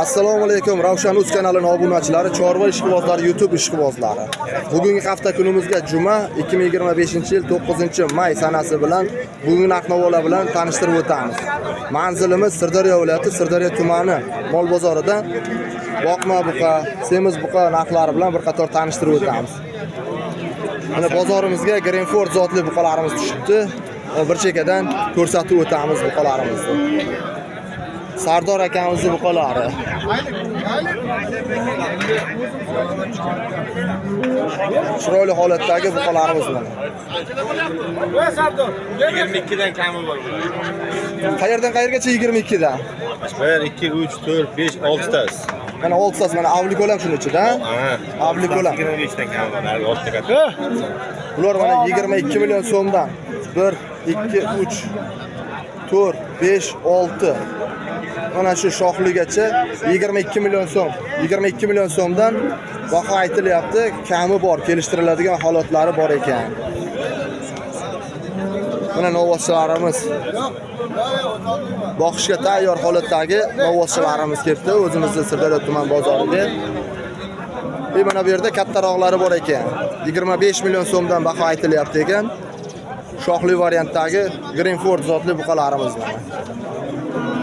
Assalomu alaykum Ravshan Uz kanalining obunachilari, chorva ishqibozlari, YouTube ishqibozlari. Bugungi hafta kunimizga juma 2025-yil 9-may sanasi bilan bugungi narx-navolar bilan tanishtirib o'tamiz. Manzilimiz Sirdaryo viloyati, Sirdaryo tumani mol bozorida boqma buqa, semiz buqa narxlari bilan bir qator tanishtirib o'tamiz. Mana bozorimizga Greenford zotli buqalarimiz tushibdi. Bir chekkadan ko'rsatib o'tamiz buqalarimizni. Sardor akamizni buqalari. Chiroyli holatdagi buqalarimiz mana. 22 dan kami bor bular. Qayerdan qayergacha 22 dan? 1 2 3 4 5 6 tasi. Mana 6 tasi, mana avlikol ham shuni ichida. Ha. Avlikol ham. 25 dan kami bor. Hali 6 ta katta. Bular mana 22 million so'mdan. 1 2 3 4 5 6. Mana shu shohligacha 22 million so'm. 22 million so'mdan baho aytilyapti. Kami bor, kelishtiriladigan holatlari bor ekan. Mana novvoschilarimiz boqishga tayyor holatdagi novvoschilarimiz kelibdi o'zimizni Sirdaryo tuman bozoriga. E mana bu yerda kattaroqlari bor ekan. 25 million so'mdan baho aytilyapti ekan. Shohli variantdagi Greenford zotli buqalarimiz mana.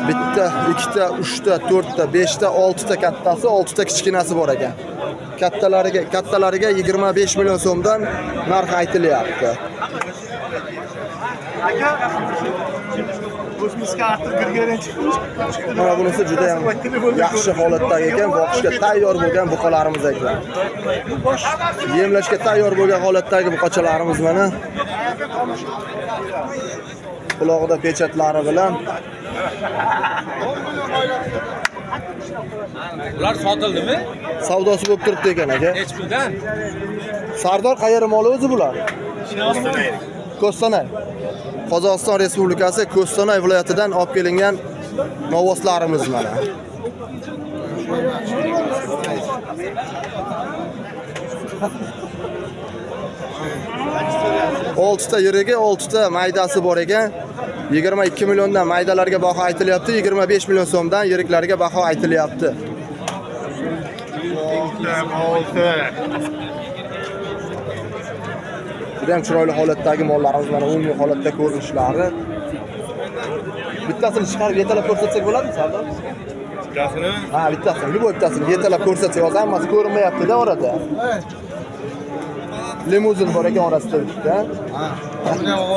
Bitta, ikkita, uchta, to'rtta, beshta, oltita kattasi, oltita kichkinasi bor ekan. Kattalariga 25 million so'mdan narx aytilyapti. Mana bunisi juda ham yaxshi holatdagi ekan, boqishga tayyor bo'lgan buqalarimiz ekan. Yemlashga tayyor bo'lgan holatdagi buqachalarimiz mana. Qulog'ida pechatlari bilan. Bular sotildimi? Savdosi bo'lib turibdi ekan aka. Nechi puldan? Sardor qayeri moli o'zi bular? Ko'stanay. Qozog'iston Respublikasi Ko'stanay viloyatidan olib kelingan novvoslarimiz mana. Oltita yirigi, oltita maydasi bor ekan. 22 milliondan maydalarga baho aytilyapti, 25 million so'mdan yiriklarga baho aytilyapti. 6. Juda ham chiroyli holatdagi mollarimiz mana umumiy holatda ko'rinishlari. Bittasini chiqarib yetalab ko'rsatsak bo'ladimi, Sardor? Bittasini Ha, bittasini, любой bittasini yetalab ko'rsatsak, hozir hammasi ko'rinmayapti-da orada. Limuzin bor ekan orasida bitta.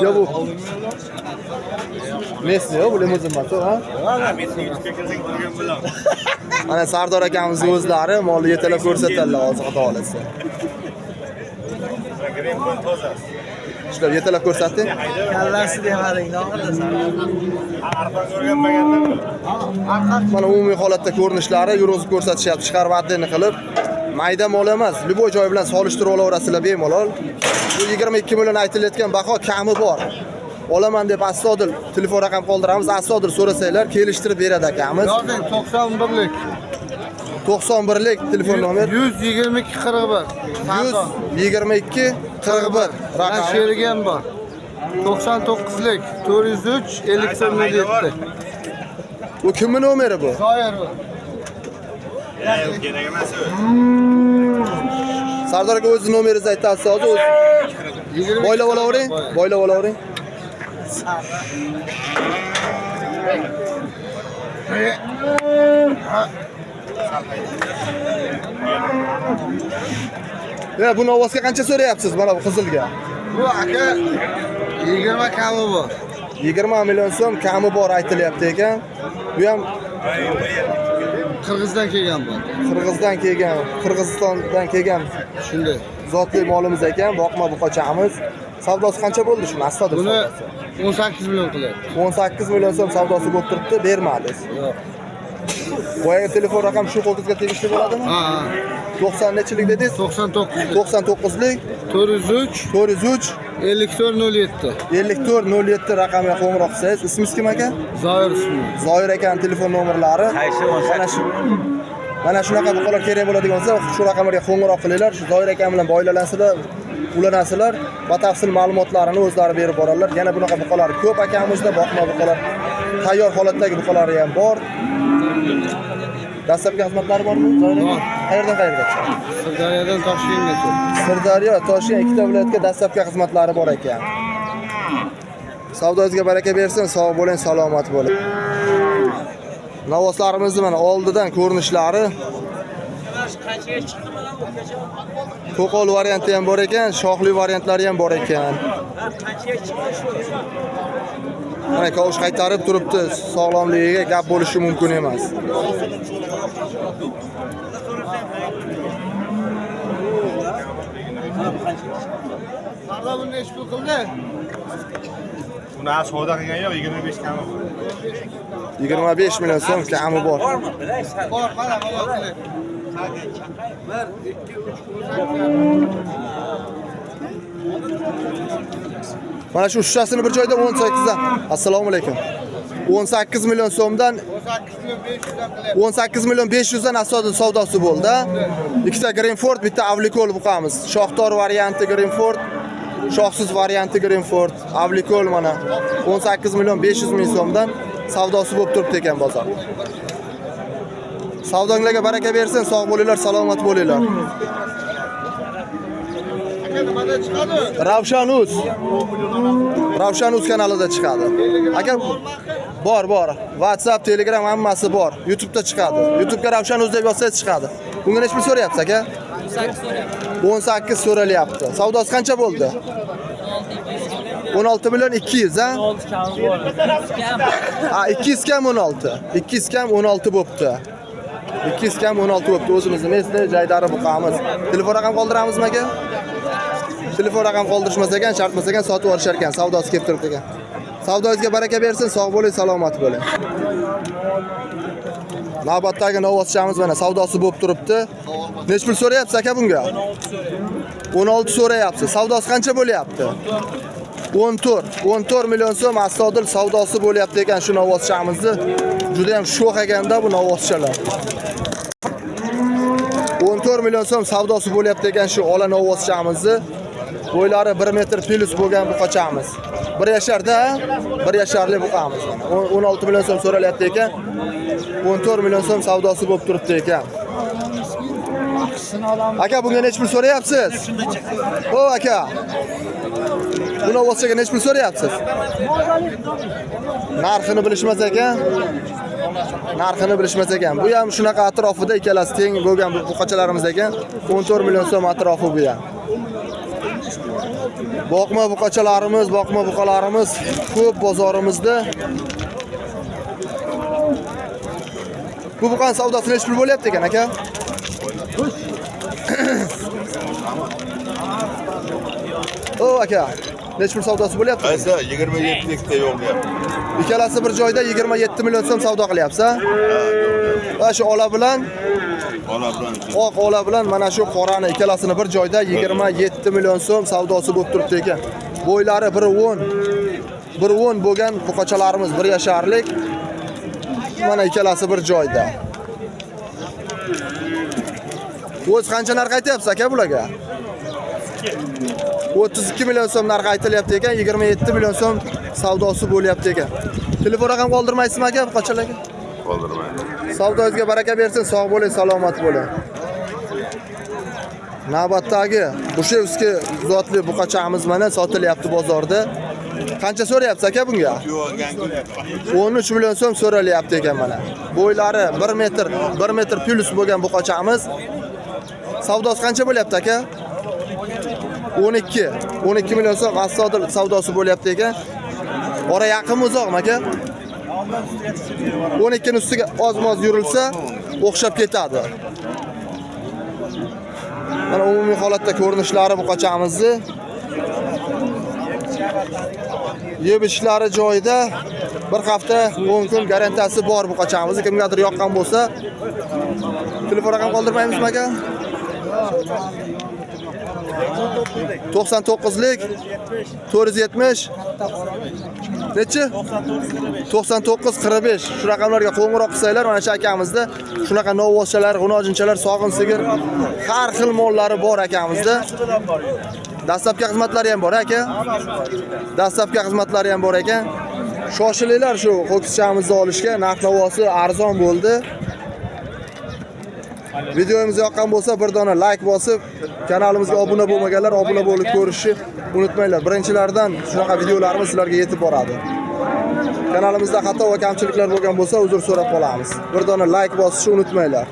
Yo bu. Mesni, bu limuzin emas, ha? Mana Sardor akamiz o'zlari molni yetalab ko'rsatadilar hozir xudo xolasa. Greenford tozasi. Shular yetalab ko'rsatdi. Kallasi demading, oxirida. Arqon o'rganmaganda. Mana umumiy holatda ko'rinishlari yurg'izib ko'rsatishyapti, chiqarib adlini qilib. Mayda mol emas, любой joy bilan solishtirib olaverasizlar bemalol. Bu 22 million aytilayotgan baho kami bor. Olaman deb astoydil telefon raqam qoldiramiz, astoydil so'rasanglar kelishtirib beradi akamiz. Yozing 91lik. 91lik telefon nomer 122 41. 122 41 Mana raqam. sherigi ham bor. 99lik 403 54 07. Bu kimning nomeri bu? Zoir bu. Kerak emas u. Sardor aka o'zining nomeringizni aytasiz hozir. 22 Boylab olavering, boylab olavering. Ya bu novvosga qancha so'rayapsiz mana bu qizilga? Bu aka 20 kami bor. 20 million so'm kami bor aytilyapti ekan. Bu ham Qirg'izdan kelgan bu. Qirg'izdan kelgan, Qirg'izistondan kelgan Shunday. zotli molimiz ekan, boqma buqachamiz. Savdosi qancha bo'ldi shuni? Astodir Buni savdosi. 18 million qilyapti. 18 million so'm savdosi bo'lib turibdi, bermadingiz. Yo'q. Boyagi telefon raqam shu ho'kizga tegishli bo'ladimi? Ha, ha. 90 nechilik dedingiz? 99 99lik 403 403 54 07. 54 07 raqamiga qo'ng'iroq qilsangiz, ismingiz kim aka? Zoir ismi. Zoir akani telefon nomerlari. Mana shu mana shunaqa buqalar kerak bo'ladigan bo'lsa, shu raqamlarga qo'ng'iroq qilinglar. Shu Zoir akam bilan boylalansizlar. Ulanasizlar, batafsil ma'lumotlarini o'zlari berib boradilar. Yana bunaqa buqalar ko'p akamizda, boqma buqalar, tayyor holatdagi buqalari ham bor. Dastlabki xizmatlari bormi? Bor. Qayerdan qayergacha? Sirdaryodan Toshkentgacha. Sirdaryo, Toshkent ikkita viloyatga dastlabki xizmatlari bor ekan. Savdongizga baraka bersin, sog' bo'ling, salomat bo'ling. Novvoslarimizni mana oldidan ko'rinishlari. To'qol varianti ham bor ekan, shoxli variantlari ham bor ekan. Mana kovush qaytarib turibdi, sog'lomligiga gap bo'lishi mumkin emas. Savdo buni nechi pul qildi? Buni hali savdo qilgan yo'q, 25 kami bor. 25 million so'm kami bor. Bor, mana mana. 1 2 3 Mana shu ushasini bir joyda 18 dan. Assalomu alaykum. 18 million so'mdan 18 million 500 dan qilyapti. 18 million 500 dan asosan savdosi bo'ldi. Ikkita Greenford, bitta Avlikol buqamiz. Shoxdor varianti Greenford, shoxsiz varianti Greenford, Avlikol mana 18 million 500 ming so'mdan savdosi bo'lib turibdi ekan bozorda. Savdonglarga baraka bersin, sog' bo'linglar, salomat bo'linglar. Aka nimadan chiqadi? Ravshan Uz. Ravshan Uz kanalida chiqadi. Aka bor, bor. WhatsApp, Telegram hammasi bor. YouTube'da chiqadi. YouTube'ga Ravshan Uz deb yozsangiz chiqadi. Bunga necha pul so'rayapsiz aka? 18 so'ralyapti. Savdosi qancha bo'ldi? 16 million 200, ha? 16 kami bor. Kam. Ha, 200 kam 16. 200 kam 16 bo'pti. 200 kam 16 bo'pti. O'zimizni mesni jaydari buqamiz. Telefon raqam qoldiramizmi aka? Telefon raqam qoldirishmas ekan, shartmas ekan, sotib olishar ekan. Savdosi kelib turibdi ekan. Savdongizga baraka bersin, sog' bo'ling, salomat bo'ling. Navbatdagi novvoschamiz mana savdosi bo'lib turibdi. Necha pul so'rayapsiz aka bunga? 16 so'rayapsiz. Savdosi qancha bo'lyapti? 14. 14 million so'm astodil savdosi bo'lyapti ekan shu novvoschamizni. Juda ham sho'x ekanda bu novvoschalar. 14 million so'm savdosi bo'lyapti ekan shu ola novvoschamizni. Bo'ylari 1 metr plus bo'lgan buqachamiz. 1 yasharda, 1 yasharli buqamiz mana. 16 million so'm so'ralyapti ekan. 14 million so'm savdosi bo'lib turibdi ekan. Aka bunga necha pul so'rayapsiz? O aka. Bu novvoschaga necha pul so'rayapsiz? Narxini bilishmas ekan. Narxini bilishmas ekan. Bu ham shunaqa atrofida ikkalasi teng bo'lgan bu buqachalarimiz ekan. 14 million so'm atrofi bu ham. Boqma buqachalarimiz, boqma buqalarimiz ko'p bozorimizda. Bu buqani savdosi necha pul bo'lyapti ekan aka? O aka, necha pul savdosi bo'lyapti? Qaysi 27 likda yo'q deyapti. Ikkalasi bir joyda 27 million so'm savdo qilyapsiz, ha? Va shu ola bilan Ola bilan oq ola bilan mana shu qorani ikkalasini bir joyda 27 million so'm savdosi bo'lib turibdi ekan. Bo'ylari 1.10 1.10 bo'lgan buqachalarimiz 1 yasharlik. Mana ikkalasi bir joyda. O'zi qancha narx aytyapsiz aka bularga? 32 million so'm narx aytilyapti ekan, 27 million so'm savdosi bo'lyapti ekan. Telefon raqam qoldirmaysizmi aka buqachalarga? qoldirmaydi. Savdongizga baraka bersin, sog' bo'ling, salomat bo'ling. Navbatdagi Bushevskiy zotli buqachamiz mana sotilyapti bozorda. Qancha so'rayapsiz aka bunga? 13 million so'm so'ralyapti ekan mana. Bo'ylari 1 metr, 1 metr plus bo'lgan buqachamiz. Savdosi qancha bo'lyapti aka? 12. 12 million so'm astoydil savdosi bo'lyapti ekan. Ora yaqinmi uzoqmi aka? 12 ni ustiga ozmoz yurilsa o'xshab ketadi. Mana umumiy holatda ko'rinishlari buqachamizni. Yeb ichishlari joyida, bir hafta 10 kun garantiyasi bor buqachamizni. Kimgadir yoqqan bo'lsa, telefon raqam qoldirmaymizmi aka? 99lik 470 nechi? 99 45. Shu raqamlarga qo'ng'iroq qilsanglar, mana shu akamizda shunaqa novvoschalar, g'unojinchalar, sog'in sigir, har xil mollari bor akamizda. Dastlabki xizmatlari ham bor aka. Dastlabki xizmatlari ham bor ekan. Shoshilinglar shu ho'kizchamizni olishga, narx-navosi arzon bo'ldi. Videomiz yoqqan bo'lsa bir dona like bosib, kanalimizga obuna bo'lmaganlar obuna bo'lib ko'rishni unutmanglar. Birinchilardan shunaqa videolarimiz sizlarga yetib boradi. Kanalimizda xato va kamchiliklar bo'lgan bo'lsa, uzr so'rab qolamiz. Bir dona like bosishni unutmanglar.